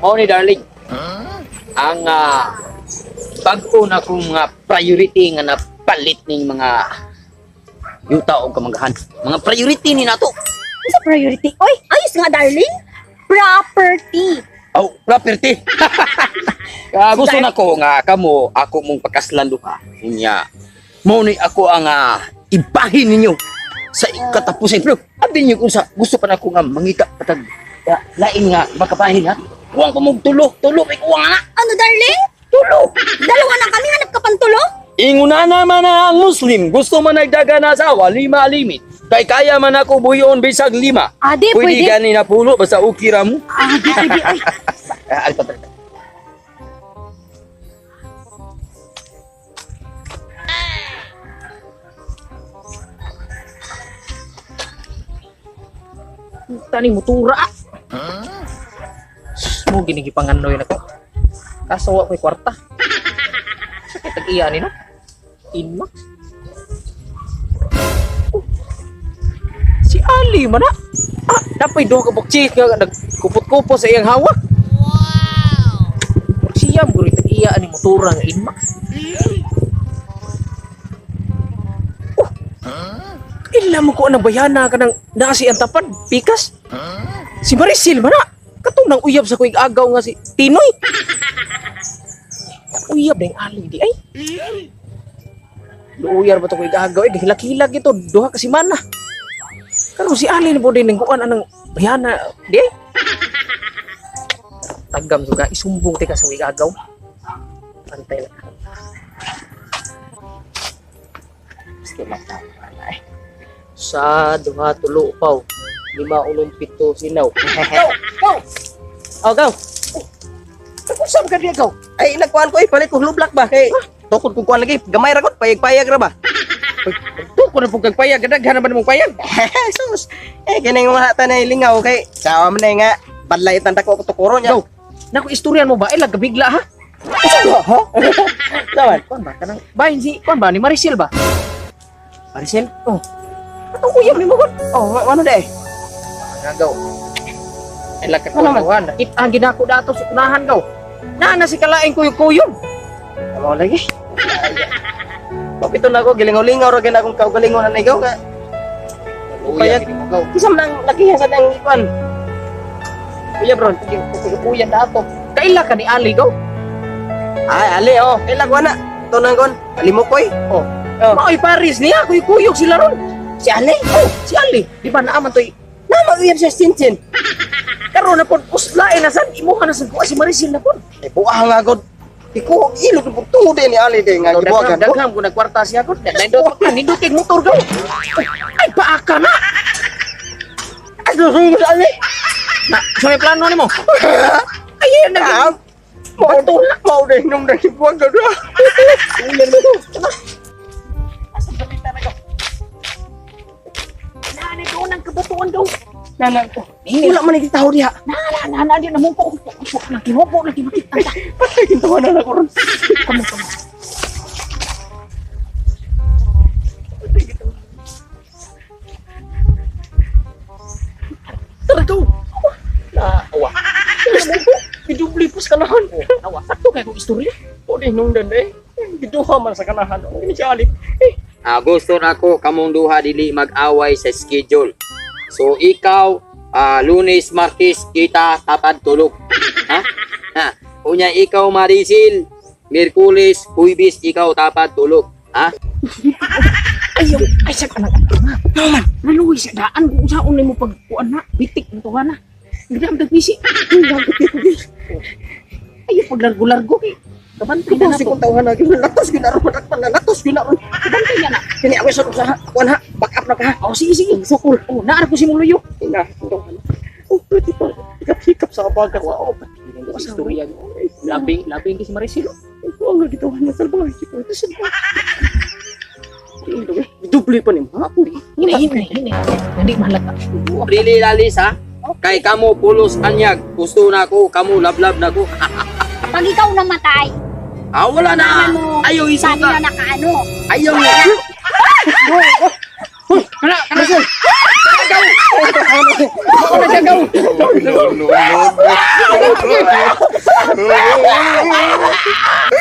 Mao ni darling. Ang bag-o na kong mga priority nga napalit ning mga yuta o kamanggahan. Mga priority ni nato. Sa priority. Oy, ayos nga, darling. Property. Oh, property. Gusto na ko nga kamo ako mong pagkaslan duha. Unya. Mao ni ako ang ibahin ninyo sa katapusan. Pero abi niyo kung sa gusto pa nako nga mangita patag lain nga makabahin ha. Kuwang ko mong tulo, tulo kay kuwang na. Ano, darling? Tulo. Dalawa na kami, hanap ka pang tulo? Inguna naman na ang Muslim, gusto man nagdaga na asawa, lima limit. Kay kaya man ako buyon bisag lima. Ah, di, Pwede pwede. gani na pulo basta okay ra mo. Ah, di, pwede. Oy, Ah, alpa talaga. Tani motura. Sus, mo gini gipanganoy nako. Kaso wa ko'y kwarta. Sakit tag iya ni no. Inmax. Oh. Si Ali man na. Ah, napay duha ka bukchi nga nagkupot-kupot sa iyang hawak. Wow. Siya mo guri tag iya ani motura nga Inmax. Oh. Ila mo ko ang bayana kanang naa si Antapad, pikas. Si Maricel man na. Katong nang uyab sa kuig agaw nga si Tinoy. Uyab na yung ali di ay. Luuyar ba to kuig agaw eh gihilak-hilak ito duha ka semana. Karon si Ali na po din kuan anang bayana di ay. Tagam juga isumbong tika sa kuig agaw. Pantay lang. Sige lang na. Ay. Sa duha tulo upaw. Lima ulong pito sinaw. Go! Go! Oh, go! Usab ka diya, gaw. Ay, nagkuhan ko eh, palit ko hulublak ba? Kay, tukod kong kuhan lagi, gamay ra ko, payag-payag ra ba? Tuko na pong kagpayag, gadaghan naman mong payag. Sus, eh, kining mga tanay lingaw kay, sawa man na nga, badlay tanda ko tukuro niya. Go! Naku, istoryan mo ba? Ay, lagabigla ha? Ha? Sawan? Kuan ba? Kanang, bahin si, kuan ba? Ni Maricel ba? Maricel? Oh. Atong uyab ni mo kon. Oh, ano de? Nagaw. Ay, lagkat Ano man? ko It, ang ginako dato sa unahan gaw. Naa na si kalaing kuyog-kuyog. Amo lagi. Papito na ako, gilingaw-lingaw ra gina akong kaugalingon na ikaw nga. Payag. Gaw. Kisa man ang lakihan sa nang ikuan. Kuya Bron. Kuyog-kuyog dato. Kaila ka ni Ali gaw. Ay, ali oh, kailan ko na. Ito na kon, alimokoy. Oh. Oh. Maoy Paris niya, kuyog-kuyog sila ron. Si Ali. Oh, si Ali. Di ba naaman to'y Na mag-uyab siya sincin. karon na pod uslain na sad imuha na sad kuha si Maricel na pod. Eh, buah nga god. Iko, ilog na pugtungo din ni Ali din nga gibuhagan ko. Daghang ko nagkwarta siya ko. Nindot pa nindot kay motor gaw. Ay paaka na. Ay, susunod sa Ali. Na, sa may plano nimo. Ay nag Ah, Mao mao din nung nagibuhagan. Ulan mo to. Asa ba kita na gaw? Naani doon ang kabatuan daw. Nana ko. Wala man nagitaw diha. Na na na na na mo ko lagi mo po lagi makita ta. Patay kintawa na lang ko ron. Kamo kamo. Tara gaw. Na awa. Gidubli pos kanahan. Nawa sakto kay kong istorya. O din nung dan eh. Giduha man sa kanahan. O ni si Ali. Eh, Ah, gusto na ko kamong duha dili mag-away sa schedule. So ikaw Lunes, Martes kita tapad tulog. Ha? Ha. Unya ikaw Maricel, Miyerkules, Huwebes ikaw tapad tulog. Ha? Ayaw, ay sa kanang ato na. Naman, naluwi sa daan kung saan mo pagkuan na, bitik na tuwa na. Hindi ang tagbisi. Ayaw, paglargo-largo kay. Kabantay na na kasi to. kung tawhan na latos gyud na ron, madakpan na latos gyud na ron. Kabantay na na. Kini ako sa sa kuan ha, back up na ka ha. Oh, sige, sige. Sukul. Oh, naara ko si mong luyo. Ina, tawhan. Oh, pwede pa. Hikap-hikap sa kabaga. Wow, istorya. Labing, labing kay si Maricel. Ito ang gagawin na salbahe. Ito sa Dubli pa ni Mapo. Hina, hina, hina. Hindi mahalaga. Dili lalis ha. Kay kamo pulos anyag, gusto na ko kamo lablab na ko. Pag ikaw namatay, Ah, wala na. mama mo, Ayaw sabi isuka. na nakaano. Ayaw. Kana, kana. Ako na siya gaw. No, no, no, no. Sige.